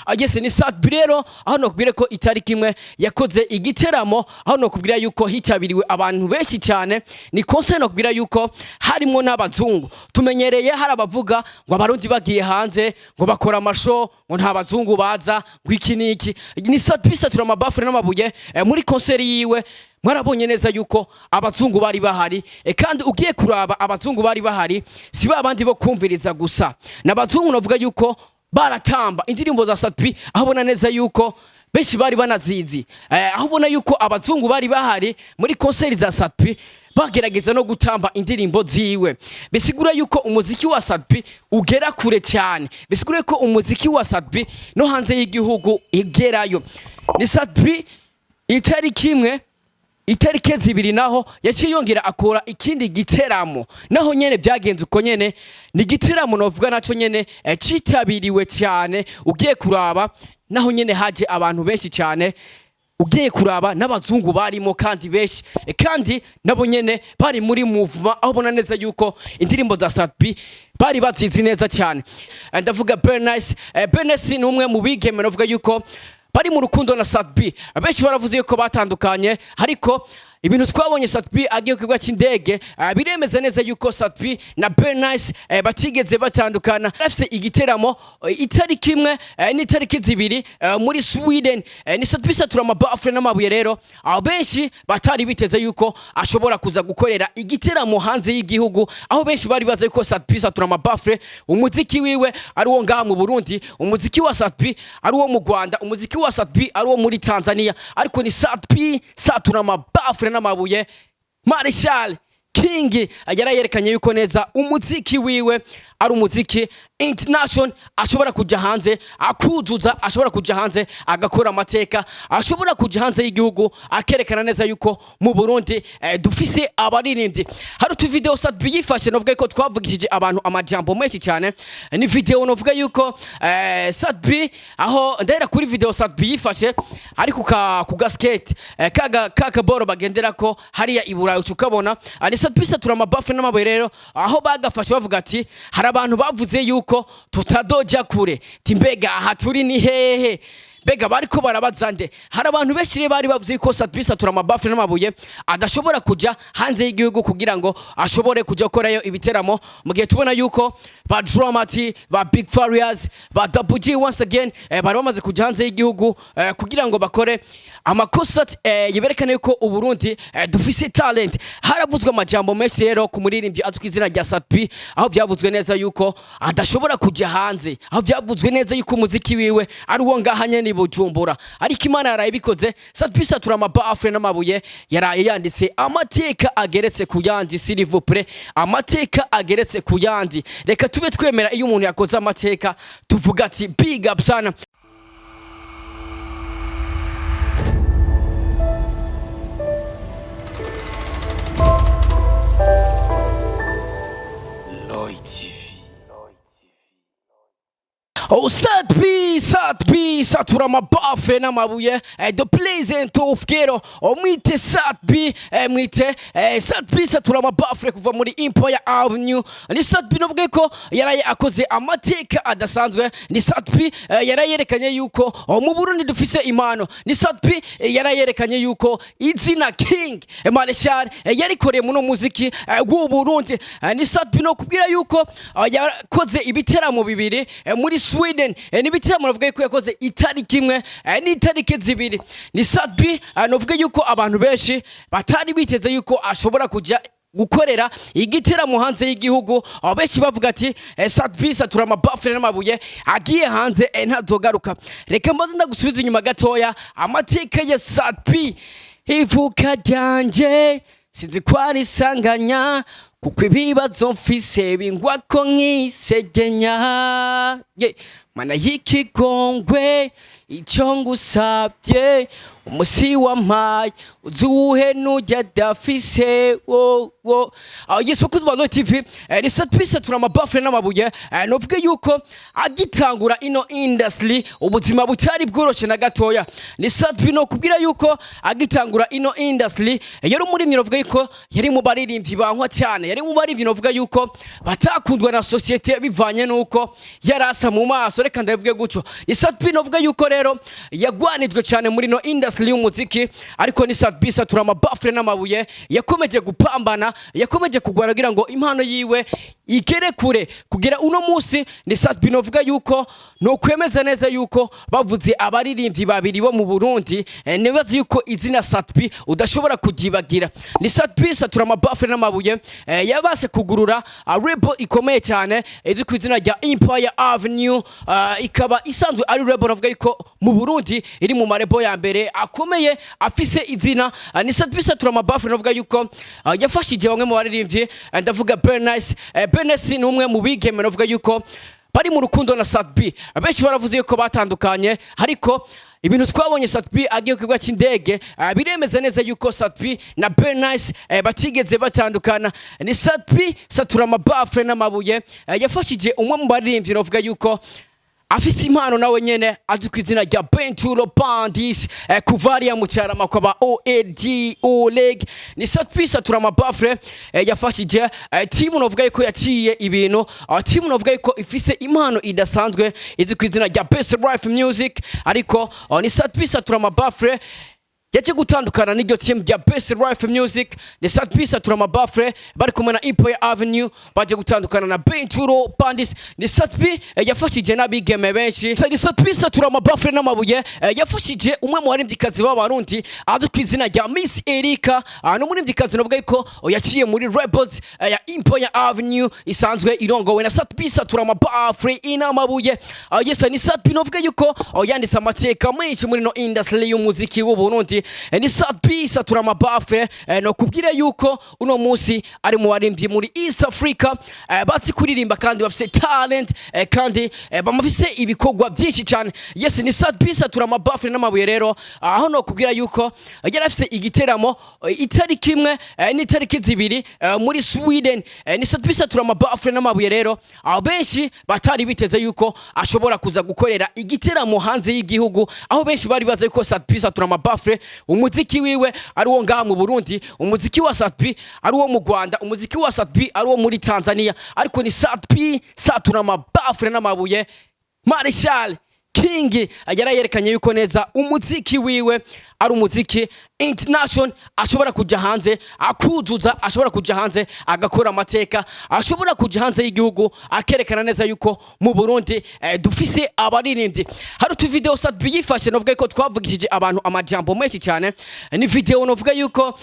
Agese ni Sat-B rero, aho nokubwire ko itariki imwe yakoze igiteramo, aho nokubwira yuko hitabiriwe abantu benshi cyane. Ni concert nokubwira yuko harimo n'abazungu. Tumenyereye hari abavuga ngo Abarundi bagiye hanze ngo bakora amasho, ngo nta bazungu baza, ngo iki n'iki. Ni Sat-B satura amabafure n'amabuye. Muri concert yiwe mwarabonye neza yuko abazungu bari bahari, kandi ugiye kuraba abazungu bari bahari si ba bandi bo kumviriza gusa, n'abazungu navuga yuko baratamba indirimbo za Sat-B, aho ubona neza yuko benshi bari banazizi, aho ubona yuko abazungu bari bahari muri concert za Sat-B bagerageza no gutamba indirimbo ziwe. Bisigura yuko umuziki wa Sat-B ugera kure cyane, bisigura yuko umuziki wa Sat-B no hanze y'igihugu igerayo. Ni Sat-B itariki imwe, itariki 2 naho yaciye yongera akora ikindi giteramo, naho nyene byagenze uko nyene. Ni igiteramo novuga naco nyene citabiriwe cyane. Ugiye kuraba naho nyene haje abantu benshi cyane, ugiye kuraba n'abazungu barimo kandi benshi, kandi nabo nyene bari muri movement, aho ubona neza yuko indirimbo za Sat-B bari bazizi neza cyane. Ndavuga Bernice. Bernice ni umwe mu bigeme navuga yuko bari mu rukundo na Sat-B. Abenshi baravuze yuko batandukanye, ariko ibintu twabonye Sat-B agiye ku kibuga cy'indege biremeza neza yuko Sat-B na Bernice batigeze batandukana. Afise igiteramo itariki imwe n'itariki 2 muri Sweden. Ni Sat-B satura amabafure n'amabuye rero, aho benshi batari biteze yuko ashobora kuza gukorera igiteramo hanze y'igihugu, aho benshi bari bazi yuko Sat-B satura amabafure umuziki wiwe ari uwo ngaha mu Burundi, umuziki wa Sat-B ari uwo mu Rwanda, umuziki wa Sat-B ari uwo muri Tanzania. Ariko ni Sat-B satura amabafure n'amabuye, Marshal King yarayerekanye yuko neza umuziki wiwe ari umuziki international, ashobora kuja hanze akuzuza, ashobora kuja hanze agakora amateka, ashobora kuja hanze y'igihugu akerekana neza yuko mu Burundi dufise abaririmbyi. Hari utu video Sat-B yifashe novuga yuko twavugishije abantu amajambo menshi cyane. Ni video novuga yuko Sat-B, aho ndahera kuri video Sat-B yifashe ari ku gaskate, kaga kakaboro bagenderako hariya i Burayi, ukabona ni Sat-B satura amabafu n'amabuye rero, aho bagafashe bavuga ati hari abantu bavuze yuko tutadoja kure, ti mbega aha turi ni hehe? Mbega bariko barabaza nde? Hari abantu benshi rero bari bavuze yuko Sat-B satura amabafu n'amabuye adashobora kuja hanze y'igihugu kugira ngo ashobore kuja gukorayo ibiteramo, mu gihe tubona yuko ba Dramati, ba Big Farious, ba Double G once again bari bamaze kuja hanze y'igihugu kugira ngo bakore amakosa yerekana yuko Uburundi dufise talent. Haravuzwe amajambo menshi rero ku muririmbyi azwi ku izina rya Sat-B, aho byavuzwe neza yuko adashobora kuja hanze, aho byavuzwe neza yuko umuziki wiwe ari uwo ngaha nyene i Bujumbura. Ariko Imana yaraye ibikoze. Sat-B satura amabafure n'amabuye yaraye yanditse amateka ageretse ku yandi. S'il vous plaît, amateka ageretse ku yandi. Reka tube twemera iyo umuntu yakoze amateka tuvuga ati big up sana. Lloyd TV. Oh, Sat-B, Sat-B, satura amabafure n'amabuye, the president of ghetto, oh, mwite Sat-B, mwite Sat-B satura amabafure kuva muri Empire Avenue. Ni Sat-B novuga ko yaraye akoze amateka adasanzwe. Ni Sat-B yaraye yerekanye yuko, oh, mu Burundi dufise impano. Ni Sat-B yaraye yerekanye yuko izina King Marshal yarikoreye muno muziki w'u Burundi. Ni Sat-B no kubwira yuko yakoze ibiteramo bibiri muri Sweden. N'ibiteramo navuga yuko yakoze itariki imwe n'itariki 2. Ni Sat-B novuga yuko abantu benshi batari biteze yuko ashobora kuja gukorera igiteramo hanze y'igihugu, aho benshi bavuga ati Sat-B satura amabafure n'amabuye agiye hanze ntazogaruka. Reka mbaze ndagusubiza inyuma gatoya amateka ya Sat-B. Ivuka ryanje sinzi ko ari isanganya, kuko ibibazo mfise bingwako nk'isegenya. Ye, mana y'ikigongwe. Icyo ngusabye, umusi wampaye uzuhe nujya adafise wo wo. Yes, bakunzi ba Royal TV, ni Sat-B satura amabafure n'amabuye. Novuge yuko agitangura ino industry ubuzima butari bworoshe na gatoya. Ni Sat-B no kubwira yuko agitangura ino industry yari umurimyi, novuga yuko yari mu baririmbyi bankwa cyane, yari mu baririmbyi novuga yuko batakundwa na société bivanye nuko yarasa mu maso, reka ndabivuge gutyo. Ni Sat-B novuga yuko rero yagwanijwe cyane muri no industry y'umuziki, ariko ni Sat-B satura amabafure n'amabuye yakomeje gupambana, yakomeje kugwana kugira ngo impano yiwe igere kure. Kugera uno munsi ni Sat-B novuga yuko no kwemeza neza yuko bavuze abaririmbyi babiri bo mu Burundi, nibaza yuko izina Sat-B udashobora kuryibagira. Ni Sat-B satura amabafure n'amabuye yabashe kugurura label ikomeye cyane izwi ku izina rya Empire Avenue, ikaba isanzwe ari label navuga yuko mu Burundi iri mu ma label ya mbere akomeye afise izina. Ni Sat-B satura amabafure navuga yuko yafashije bamwe mu baririmbyi, ndavuga Bernice. Bernice ni umwe mu bigeme navuga yuko bari mu rukundo na Sat-B. Abenshi baravuze yuko batandukanye, ariko ibintu twabonye Sat-B agiye ku kibuga cy'indege biremeza neza yuko Sat-B na Bernice batigeze batandukana. Ni Sat-B satura amabafure n'amabuye yafashije umwe mu baririmbyi navuga yuko afise impano nawe nyene azwi ku izina rya Benturo Bandis, kuva hariya mu Cyarama kwa OLG Oleg. Ni Sat-B satura amabafure yafashije timu novuga yuko yaciye ibintu, timu novuga yuko ifise impano idasanzwe izwi ku izina rya Best Life Music. Ariko ni Sat-B satura amabafure yaje gutandukana n'iryo team rya Best Life Music. Ni Sat-B satura amabafure bari kumwe na Empire Avenue, baje gutandukana na Benturo Bandis. Ni Sat-B yafashije n'abigeme benshi. Ni Sat-B satura amabafure n'amabuye yafashije umwe mu baririmbikazi b'Abarundi azwi ku izina rya Miss Erika. Ni umuririmbyikazi navuga yuko yaciye muri labels ya Empire Avenue isanzwe irongowe na Sat-B satura amabafure n'amabuye. Yes, ni Sat-B navuga yuko yanditse amateka menshi muri no industry y'umuziki w'u Burundi. Ni Sat-B satura amabafure no kubwira yuko uno munsi ari mu baririmbyi muri East Africa bazi kuririmba kandi bafise talent, kandi bamafise ibikorwa byinshi cyane. Yes, ni Sat-B satura amabafure n'amabuye rero aho no kubwira yuko yari afise igiteramo itariki 1 n'itariki 2 muri Sweden. Ni Sat-B satura amabafure n'amabuye rero aho benshi batari biteze yuko ashobora kuza gukorera igiteramo hanze y'igihugu, aho benshi bari bazi yuko Sat-B satura amabafure umuziki wiwe ari uwo ngaha mu Burundi, umuziki wa Sat-B ari uwo mu Rwanda, umuziki wa Sat-B ari uwo muri Tanzania. Ariko ni Sat-B satura amabafure n'amabuye Marshal King yarayerekanye yuko neza umuziki wiwe ari umuziki international, ashobora kuja hanze akuzuza, ashobora kuja hanze agakora amateka, ashobora kuja hanze y'igihugu akerekana neza yuko mu Burundi dufise abaririmbyi. Hari utu video Sat-B yifashe novuga yuko twavugishije abantu amajambo menshi cyane. Ni video novuga yuko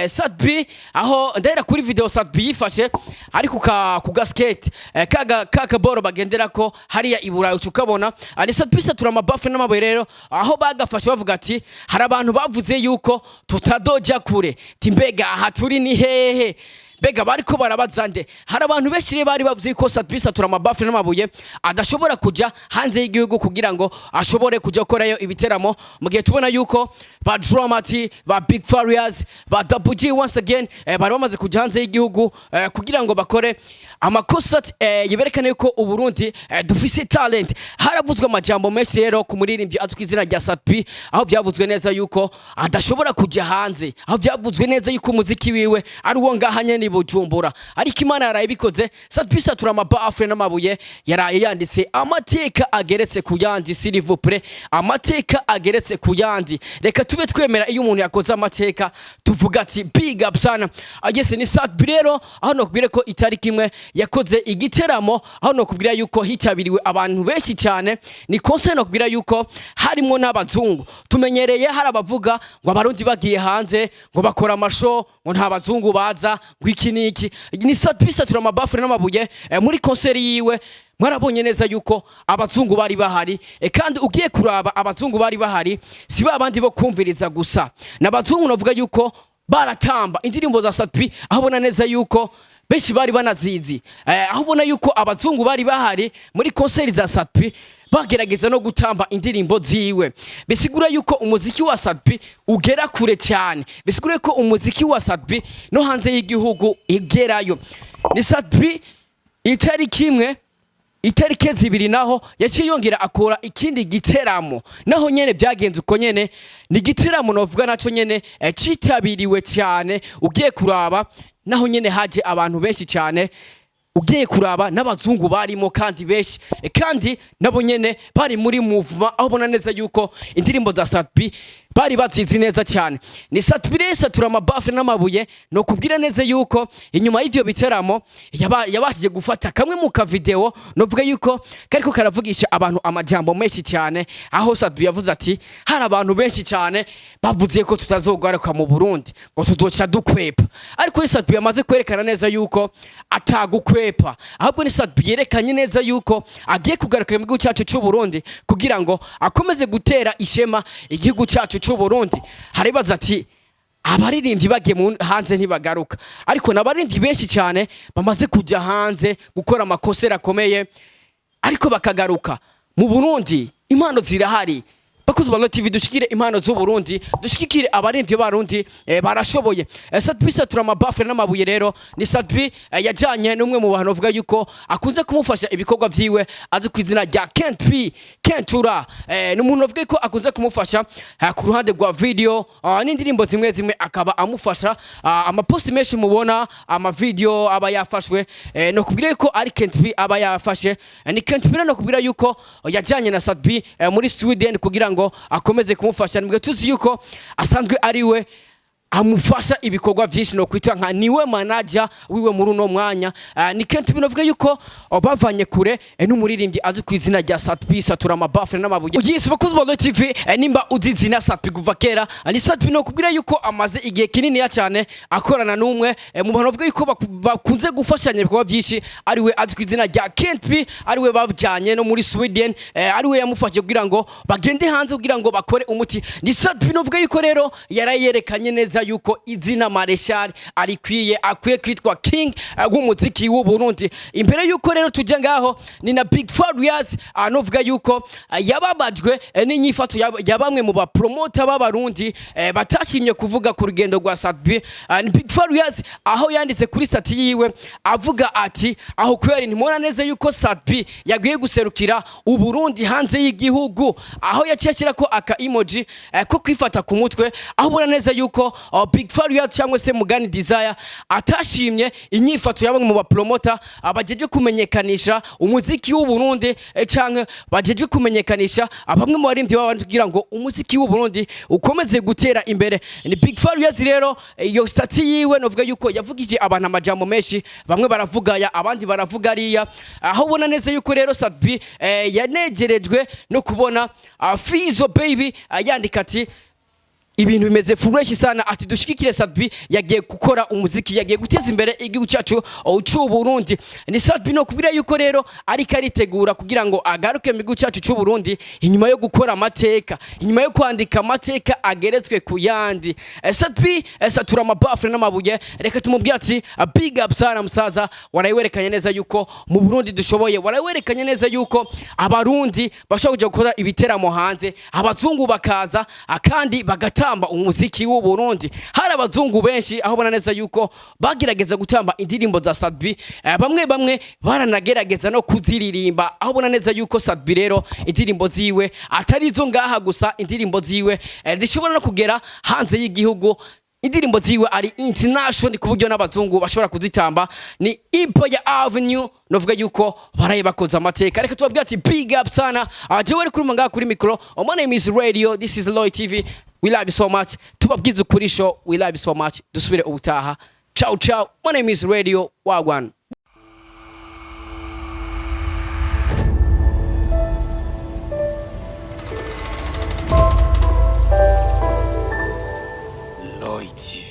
Sat-B, aho ndahera kuri video Sat-B yifashe ari ku gaskate, kaga kakaboro bagenderako hariya i Burayi ukabona. Ni Sat-B satura amabafu n'amabuye rero aho bagafashe bavuga ati hari abantu bavuze yuko tutadoja kure, ti mbega aha turi ni hehe? Mbega bariko barabaza nde? Hari abantu benshi rero bari bavuze yuko Sat-B satura amabafu n'amabuye adashobora kuja hanze y'igihugu kugira ngo ashobore kuja gukorayo ibiteramo, mu gihe tubona yuko ba Dramati, ba Big Farious, ba Double G once again bari bamaze kuja hanze y'igihugu kugira ngo bakore amakosa yerekana yuko Uburundi dufise talent. Haravuzwe amajambo menshi rero ku muririmbyi azwi ku izina rya Sat-B, aho byavuzwe neza yuko adashobora kuja hanze, aho byavuzwe neza yuko umuziki wiwe ari uwo ngaha nyene i Bujumbura. Ariko Imana yaraye ibikoze. Sat-B satura amabafure n'amabuye yaraye yanditse amateka ageretse ku yandi. S'il vous plaît, amateka ageretse ku yandi. Reka tube twemera iyo umuntu yakoze amateka tuvuga ati big up sana. Agese ni Sat-B rero aho nokubwire ko itariki 1 yakoze igiteramo, aho nokubwira yuko hitabiriwe abantu benshi cyane. Ni concert nokubwira yuko harimo n'abazungu. Tumenyereye hari abavuga ngo Abarundi bagiye hanze ngo bakora amasho, ngo nta bazungu baza, ngo iki niki. Ni Sat-B satura amabafure n'amabuye muri concert yiwe mwarabonye neza yuko abazungu bari bahari, kandi ugiye kuraba abazungu bari bahari si ba bandi bo kumviriza gusa, n'abazungu navuga yuko baratamba indirimbo za Sat-B, aho ubona neza yuko benshi bari banazizi, aho ubona yuko abazungu bari bahari muri concert za Sat-B. bagerageza no gutamba indirimbo ziwe. Bisigura yuko umuziki wa Sat-B ugera kure cyane, bisigura ko umuziki wa Sat-B no hanze y'igihugu igerayo. Ni Sat-B itariki 1, itariki 2 naho yaciye yongera akora ikindi giteramo, naho nyene byagenze uko nyene. Ni igiteramo novuga naco nyene citabiriwe cyane. Ugiye kuraba naho nyene haje abantu benshi cyane, ugiye kuraba n'abazungu barimo kandi benshi, kandi nabo nyene bari muri movement, aho ubona neza yuko indirimbo za Sat-B bari bazizi neza cyane. Ni Sat-B rero satura amabafure n'amabuye. No kubwira neza yuko inyuma y'ivyo biteramo yabashije gufata kamwe mu ka video, novuga yuko kariko karavugisha abantu amajambo menshi cyane, aho Sat-B yavuze ati: "Hari abantu benshi cyane bavuze ko tutazogaruka mu Burundi, ngo tuzoca dukwepa." Ariko Sat-B yamaze kwerekana neza yuko atagukwepa, ahubwo ni Sat-B yerekanye neza yuko agiye kugaruka mu gihugu cyacu cy'u Burundi kugira ngo akomeze gutera ishema igihugu cyacu cy'u Burundi. Haribaza ati: "Abaririmbyi bagiye hanze ntibagaruka." Ariko n'abaririmbyi benshi cyane bamaze kujya hanze gukora amakosera akomeye, ariko bakagaruka mu Burundi. Impano zirahari, bakuzi ba TV, dushikire impano z'u Burundi, dushikire abaririmbyi b'Abarundi, barashoboye. Sat-B satura amabafure n'amabuye. Rero ni Sat-B yajanye n'umwe mu bantu bavuga yuko akunze kumufasha ibikorwa vyiwe, azi ku izina rya Kent P Kentura. Ni umuntu bavuga ko akunze kumufasha ku ruhande rwa video n'indirimbo zimwe zimwe, akaba amufasha amaposti menshi mubona, ama video aba yafashwe, no kubwira yuko ari Kent P aba yafashe. Ni Kent P rero, no kubwira yuko yajyanye na Sat-B muri Sweden kugira ngo akomeze kumufasha. Nibwo tuzi yuko asanzwe ari we amufasha ibikorwa byinshi, no kwita nka niwe manager wiwe muri uno mwanya. Ni Kent P novuga yuko bavanye kure n'umuririmbyi azi ku izina rya Sat-B satura amabafure n'amabuye. Yes, bakuzi ba TV, nimba uzi izina Sat-B kuva kera, ni Sat-B no kubwira yuko amaze igihe kinini cyane akorana n'umwe mu bantu bavuga yuko bakunze gufashanya ibikorwa byinshi, ariwe azi ku izina rya Kent P, ariwe bajyanye no muri Sweden, ariwe yamufashe kugira ngo bagende hanze kugira ngo bakore umuti. Ni Sat-B novuga yuko rero yarayerekanye neza yuko izina Marshal arikwiye, akwiye kwitwa King w'umuziki w'u Burundi. Imbere yuko rero tujya ngaho, ni na Big Farious anovuga yuko yababajwe n'inyifato ya bamwe mu bapromota b'Abarundi batashimye kuvuga ku rugendo rwa Sat-B. Ni Big Farious aho yanditse kuri statut yiwe avuga ati: "Aho kweri ntimubona neza yuko Sat-B yagiye guserukira Uburundi hanze y'igihugu?" Aho yaciye ashyira ko aka emoji ko kwifata ku mutwe, aho ubona neza yuko Big Farious cyangwa se Mugani Desire atashimye inyifato ya bamwe mu bapromota bajeje kumenyekanisha umuziki w'u Burundi, canke bajeje kumenyekanisha bamwe mu baririmbyi b'Abarundi kugira ngo umuziki w'u Burundi ukomeze gutera imbere. Ni Big Farious rero, iyo statut yiwe novuga yuko yavugije abantu amajambo menshi, bamwe baravuga aya, abandi baravuga ariya, aho ubona neza yuko rero Sat-B yanegerejwe no kubona Fizo Baby yandika ati: "Ibintu bimeze fresh sana", ati: "Dushigikire Sat-B, yagiye gukora umuziki, yagiye guteza imbere igihugu cyacu cy'u Burundi." Ni Sat-B no kubwira yuko rero ariko aritegura kugira ngo agaruke mu gihugu cyacu cy'u Burundi inyuma yo gukora amateka, inyuma yo kwandika amateka ageretswe ku yandi. Sat-B satura amabafure n'amabuye. Reka tumubwire ati: "Big up sana musaza, warayiwerekanye neza yuko mu Burundi dushoboye, warayiwerekanye neza yuko Abarundi bashobora kuja gukora ibiteramo hanze, abazungu bakaza kandi bagatamba umuziki w'u Burundi." Hari abazungu benshi aho ubona neza yuko bagerageza gutamba indirimbo za Sat-B, bamwe bamwe baranagerageza no kuziririmba, aho ubona neza yuko Sat-B rero indirimbo ziwe atari izo ngaha gusa, indirimbo ziwe zishobora no kugera hanze y'igihugu, indirimbo ziwe ari international ku buryo n'abazungu bashobora kuzitamba. Ni Empire Avenue novuga yuko baraye bakoze amateka. Reka tubabwire ati: "Big up sana." Jewe ari kuri ngaha kuri micro, my name is Radio, this is Loy TV, we love you so much. Tubabwize ukuri show, we love you so much. Dusubire ubutaha. Ciao ciao, my name is Radio, wagwan. Loy TV.